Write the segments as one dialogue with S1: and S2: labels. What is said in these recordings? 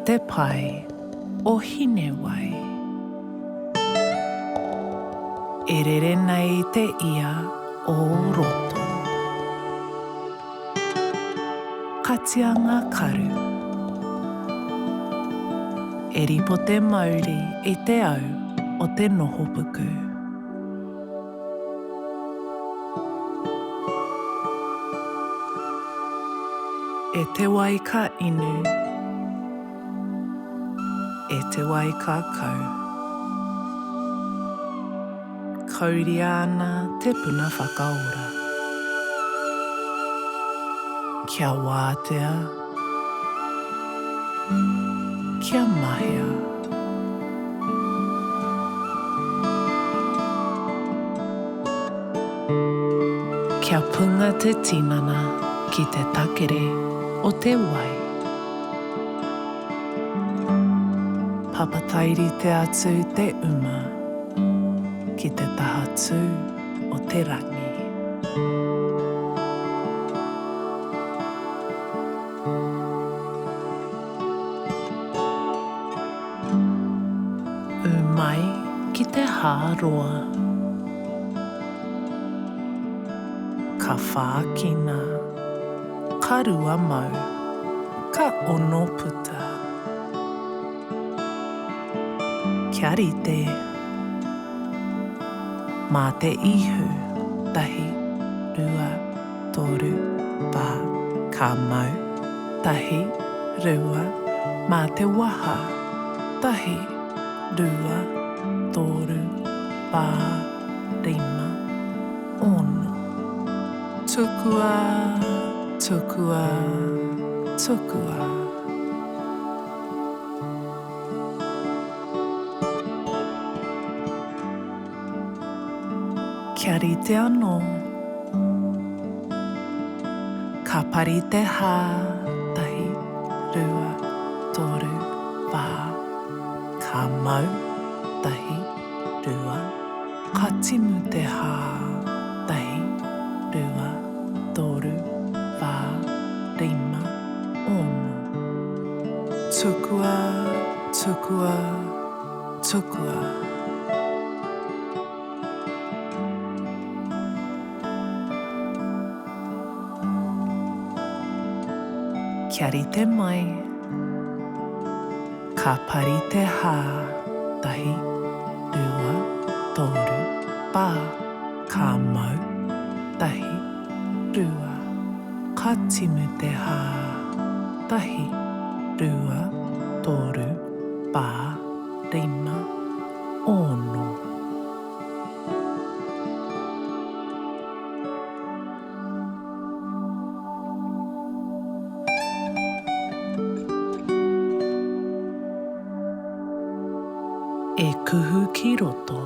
S1: te pae o Hinewai. E rere nei te ia o roto. Katia ngā karu. E ripo te mauri i te au o te nohopuku. E te wai ka inu, e te wai ka kau. Kauria ana te puna whakaora. Kia wātea, kia mahea. Kia punga te tinana ki te takere o te wai. Papatairite atu te uma ki te tahatū o te rangi. Ū mai ki te hā roa. Ka whākina, ka mau, ka ono puta. Kia rite. Mā te ihu, tahi, rua, toru, whā, ka mau, tahi, rua, mā te waha, tahi, rua, toru, whā, rima, ono. Tukua, tukua, tukua. Kia rite anō. Ka pari te hā, tahi, rua, toru, whā. Ka mau, tahi, rua. Ka timu te hā, tahi, rua, toru, whā, rima, ono. Tukua, tukua, tukua. Kia rite mai, ka pari te hā, tahi, rua, toru, whā, ka mau, tahi, rua, ka timu te hā, tahi, rua, toru, whā, rima, ono. E kuhu ki roto.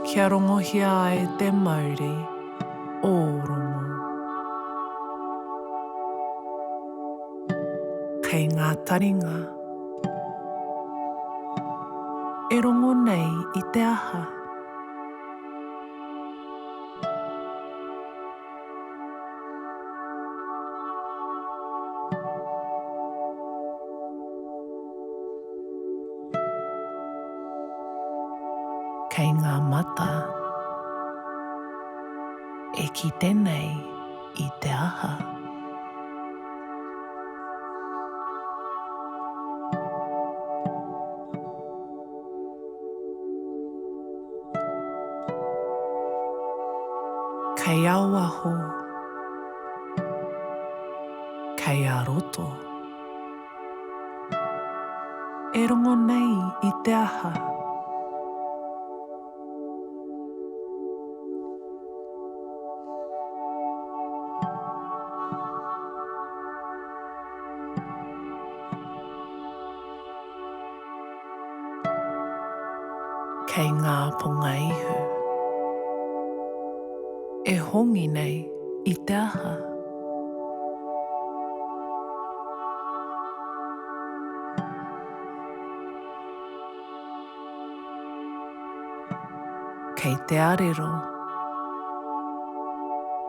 S1: Kia rongohia ai te mauri o Rongo. Kei ngā taringa. E rongo nei i te aha? Kei ngā mata. E kite nei i te aha? Kei a waho, kei a roto. E rongo nei i te aha? Kei ngā ponga ihu. E hongi nei i te aha? Kei te arero.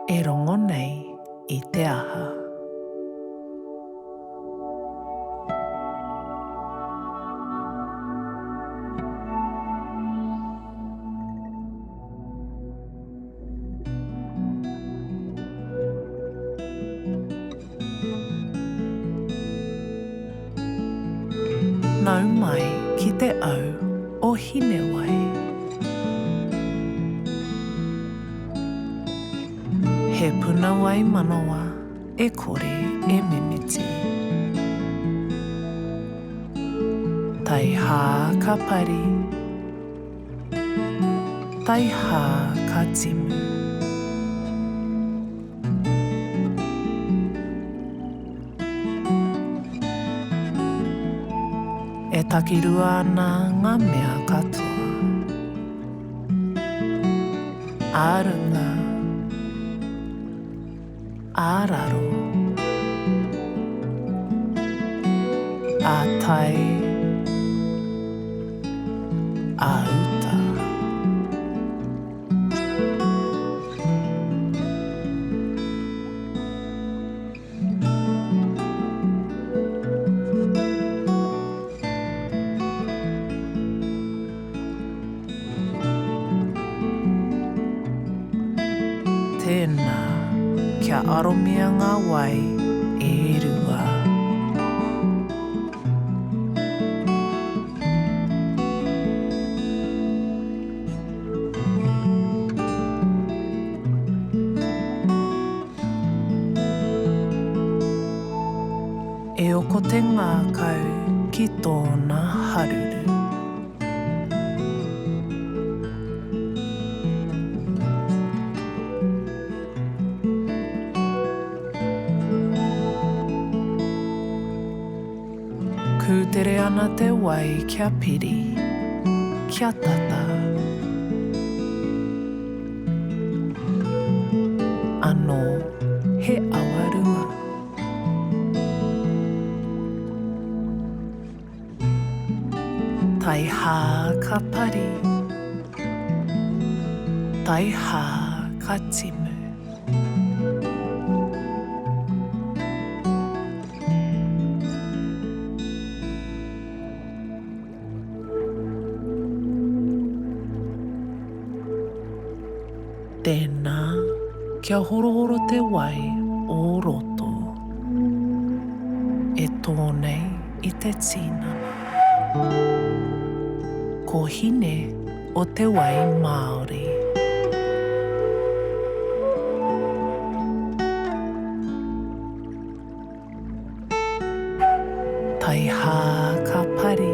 S1: E rongo nei i te aha? Nau mai ki te au o Hinewai. He puna wai manawa e kore e mimiti. Tai hā ka pari, tai hā ka timu. E takirua ana ngā mea katoa. Ā runga, ā raro, ā tai, ā uta. Tēnā, kia aromia ngā wai e rua. E oko te ngākau ki tōna haruru. Kūtere ana te wai kia piri, kia tata. Anō he awarua. Tai hā ka pari, tai hā ka timu. Tēnā, kia horohoro te wai o roto e tō nei i te tinana. Ko Hine o te wai Māori. Taihā ka pari.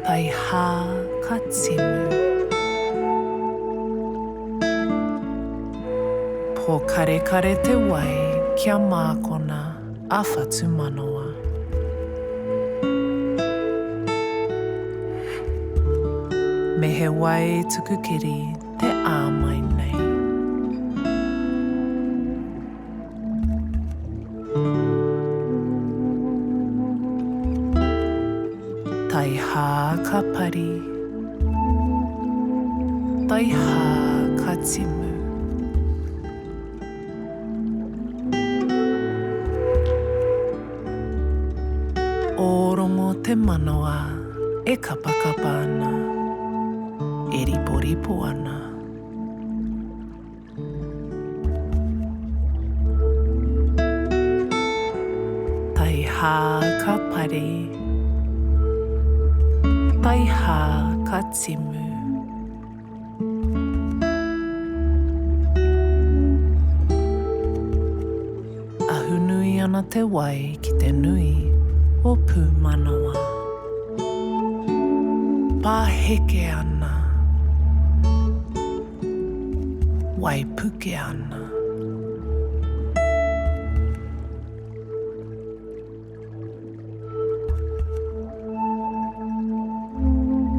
S1: Taihā ka timu. Pōkarekare te wai kia mākona a whatumanawa. Me he wai tuku kiri te āmai nei. Taihā ka pari, taihā ka timu. Ōrongo te manawa e kapakapa ana, e riporipo ana. Taihā ka pari, taihā ka timu. Ahunui ana te wai ki te nui o Pūmanawa. Paheke ana. Waipuke ana.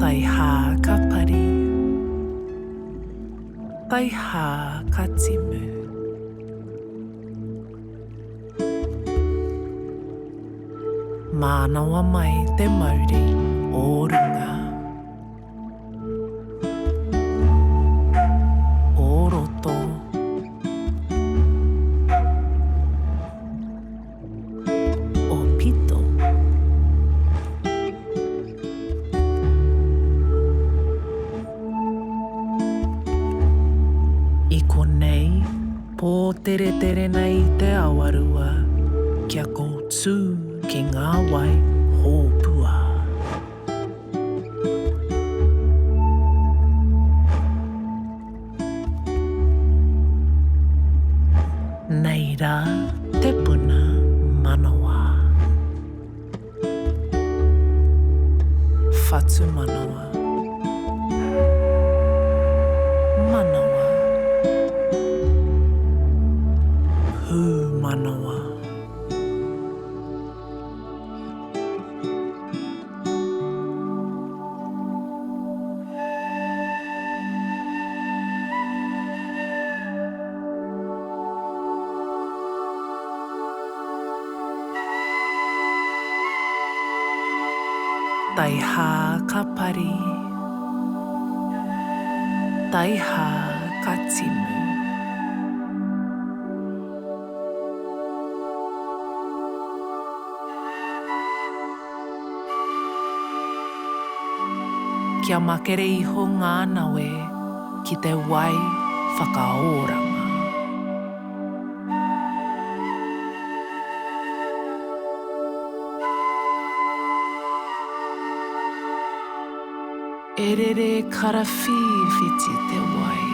S1: Taihā ka pari. Taihā ka timu. Mānawa mai te mauri o runga. O roto. O pito. I konei, pōteretere nei te awarua kia kōtū. Ki ngā wai hōpua. Nei rā te puna manawa. Whatumanawa. Manawa. Pūmanawa. Taihā ka pari, taihā ka timu. Kia makere iho ngā nawe ki te wai whakaoranga. E rere karawhiwhiti te wai.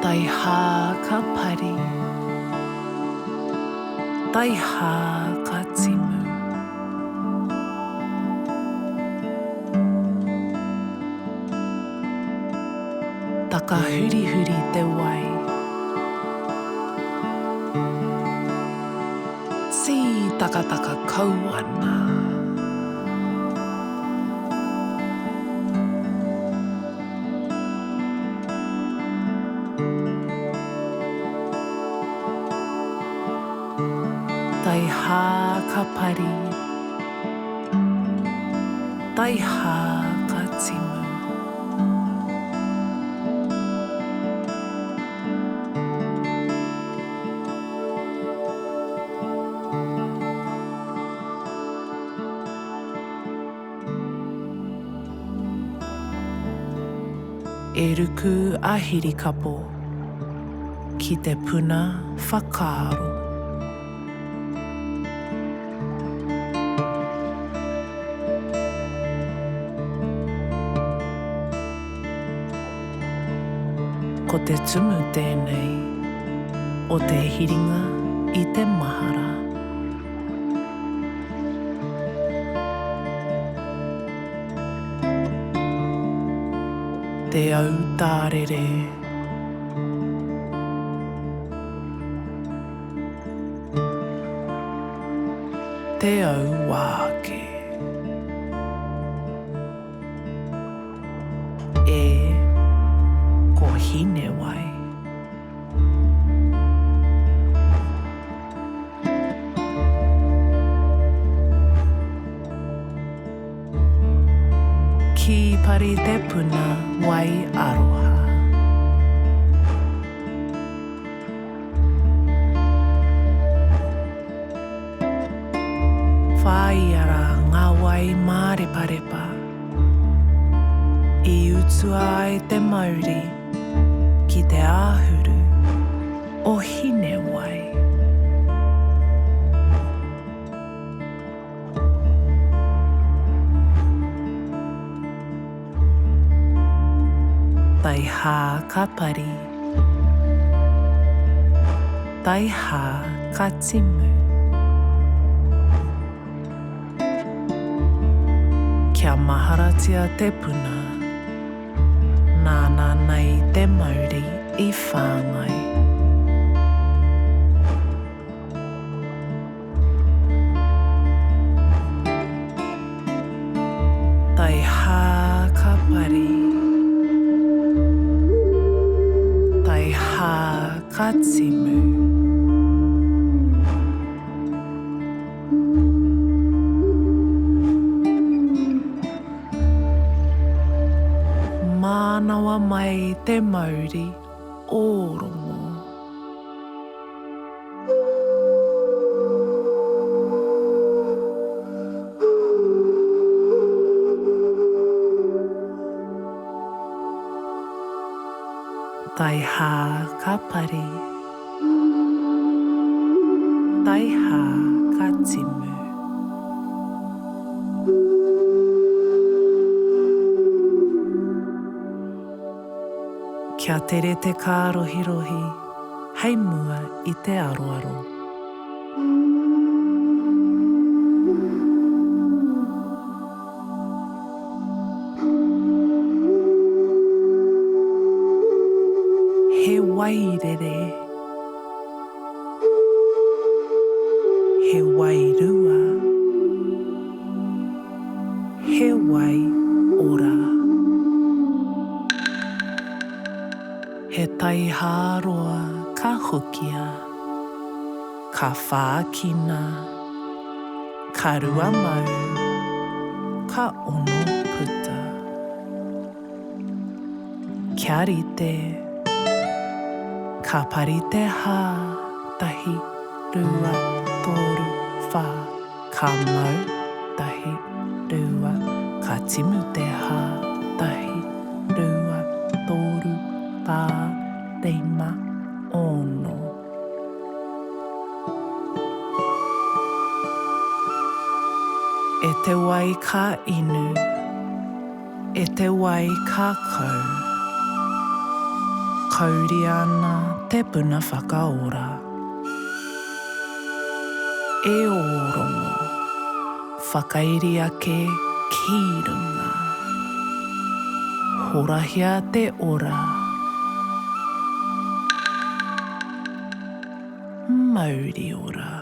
S1: Taihā ka pari. Taihā ka timu. Takahurihuri te wai. Tītakataka kau ana. Taihā ka pari. Taihā ka timu. E ruku a Hirikapo ki te puna whakaaro. Ko te tumu tēnei o te hiringa i te mahara. Te autārere. Te auāke. E, ko Hinewai. Ki pari te puna wai aroha. Whāia rā ngā wai māreparepa. I utua ai te mauri ki te āhuru o Hinewai. Taihā ka pari. Taihā ka timu. Kia maharatia te puna, nāna nei te mauri i whāngai. Taihā ka pari. Taihā ka timu. Mānawa mai te mauri o Rongo. Taihā ka pari. Taihā ka timu. Kia tere te kārohirohi hei mua i te aroaro. He wairere. He wairua. He wai ora. He taihāroa ka hokia, ka whākina, ka 20, ka ono puta. Kia rite, ka pari te hā, tahi, rua, toru, whā. Ka mau, tahi, rua, ka timu te hā, tahi, rua, toru, whā, rima, ono. E te wai ka inu, e te wai ka kau. Kauria ana te puna whakaora. E ō rongo, whakairi ake ki runga. Horahia te ora. Mauri ora.